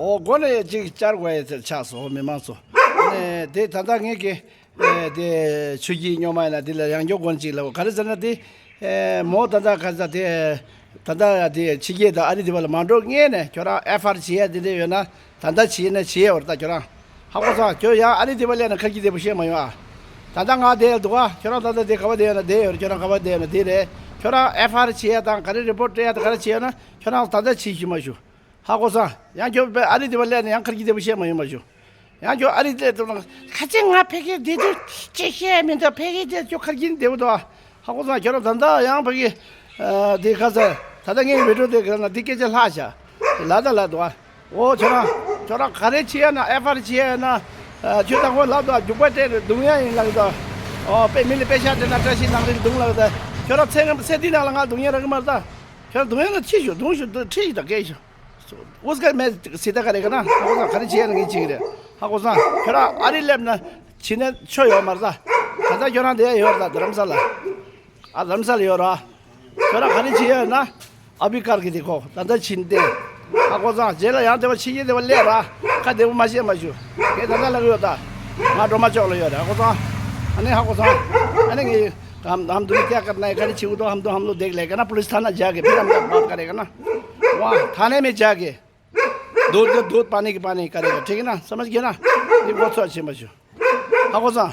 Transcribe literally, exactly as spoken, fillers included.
ཨོ་སྒོ་ནས་ཅིག་བཅར་དགོས་ཡ་དེ་ཆགས་སོང་མི་མང་ཚོ། ཨ་ནི་དེ་ད་ལྟ་ངེད་ཀྱི་ཨེ་དེ་ཆུ་སྐྱིད་སྨྱོན་མ་ཡིན་ན་དེ་ལ་ཡང་སྐྱོ་སྒོ་ནས་ཅིག་ལབ་ག་རེ་ཟེར་ན་དེ་ཨེ་མོ་ད་ལྟ་ག་ས་དེ་ད་ལྟ་དེ་ཕྱི་རྒྱལ་དང་ཨ་རི་དེ་བ་ལ་མ་འགྲོ་སྔོན་ནས་ཁྱོད་རང་ཨེཕ་ཨར་བྱེད་ཡ་དེ་འདྲ་ཡོད་ན་ད་ལྟ་བྱེད་ན་བྱེད་ཡ་བར་ད་ཁྱོད་རང་། ཧ་གོ་སོང་། ཁྱོད་ཡང་ཨ་རི་དེ་བ་སླེབས་ན་ཁར་གྱི་དེ་བ་བཤད་མ་ཡོང་ཨ། ད་ལྟ་ང་བསྡད་ཡ་འདུག་ཨ། ཁྱོད་རང་ད་ལྟ་དེ་ག་བ་བསྡད་ཡོད་ན་བསྡད་ཡོད་རེད། ཁྱོད་རང་ག་བ་བསྡད་ཡོད་ན་དེ་རེད། ཁྱོད་རང་ཨེཕ་ཨར་བྱེད་ཡ་དང་ག་རེ་རི་པོར་ཊི་སྤྲད་ཡ་དང་ག་རེ་བྱེད་ཡོད་ན་ཁྱོད་རང་ད་ལྟ་བྱེད་ཤི་མ་ཞུ། ཧ་གོ་སོང་། ཡང་ཁྱོད་ཨ་རི་དེ་བ་སླེབས་ན་ཡང་ཁར་གྱི་དེ་བ་བཤད་མ་ཡོང་མ་ཞུ། ཡང་ཁྱོད་ཨ་རི་སླེབས་ཐུབ་ན་ཁ་ཆེ་ང་ཕ་གིར་བསྡད་དུས་ཅི་བཤད་མི་འདུག་ཕ་གིར་བསྡད་ཁྱོད་ཁར་གྱི་བསྡད་པ་འདུག་ཨ། ཧ་གོ་སོང་། ཁྱོད་རང་ད་ལྟ་ཡང་ཕ་གི་ཨ་དེ་ཁ་ས་ད་ལྟ་ངའི་བི་ཌི་ཡོ་དེ་ག་ན་དེ་སྐད་ཆ་ལྷག་བྱ་ལ་ད་ལ་འདུག་ཨ། ཨོ་ཁྱོད་རང་ཁྱོད་རང་ག་རེ་བྱེད་ཡ་ན་ཨེཕ་ཨར་བྱེད་ཡ་ན་ཨ་ཁྱོད་དང་ཁོ་ལབ་དང་རྒྱུག་པ་སྤྲད་ནས་རྡུང་ཡ་ཡིན་ལབ་དང་། ཨོ་དཔེ་མི་ལ་དཔེ་ཤག་སྤྲད་ན་བཀྲ་ཤིས་ནང་རིགས་རྡུང་ལབ་དང་། ཁྱོད་རང་ཚེ་རིང་ཚེ་འདི་ནང་ལ་ང་རྡུང་ཡ་རག་གི་མ་རེད་ད། ཁྱོད་རང་རྡུང་ཡ་ན་ཁྲིད་ཤོག་རྡུང་ཤོག་ཁྲིད་ཤོག་དང་སྐད་ཤོག་ཨོ་སྐད་མེད་སྲིད་ད་ག་རེ་ག་ན་ཧ་གོ་སོང་། ག་རེ་བྱེད་ཡ་ན་ངས་བྱེད་གི་རེད། ཧ་གོ་སོང་། ཁྱོད་རང་ཨ་རི་སླེབས་ན་ཕྱི་ནས་ཆོ་ཡོད་མ་རེད་ད། ད་ལྟ་ཁྱོད་རང་དེ་ཡ་ཡོད་རེད་ད་རྡ་རམ་ས་ལ། ཨ་རྡ་རམ་ས་ལ་ཡོད་ར། ཁྱོད་རང་ག་རེ་བྱེད་ཡོད་ན། ཨ་བི་ཀར་གི་དེ་ཁོ་ད་ལྟ་ཕྱིན་ཏེ། ཧ་གོ་སོང་། རྗེས་ལ་ཡང་དེ་བ་ཕྱི་རྒྱལ་དེ་བ་སླེབས་ར། ཁ་བདེ་པོ་མ་བཤད་མ་ཞུ། ངས་ད་ལྟ་ལབ་ཡོད་ད། ང་སྒྲོལ་མ་ཅོག་ལ་ཡོད་རེད། ཧ་གོ་སོང་། ཨ་ནི་ཧ་གོ་སོང་། ཨ་ནི་ངས་हम हम दोनों क्या करना है? कह रहे, "छिगुदो हम तो हम लोग देख लेगा ना, पुलिस थाना जाके फिर हम लोग बात करेगा ना।" वहाँ थाने में जाके दूध का दूध, पानी की पानी करेगा, ठीक है ना? समझ गया ना? ये बहुत सा अच्छी मशहूर। ཧ་གོ་སོང་།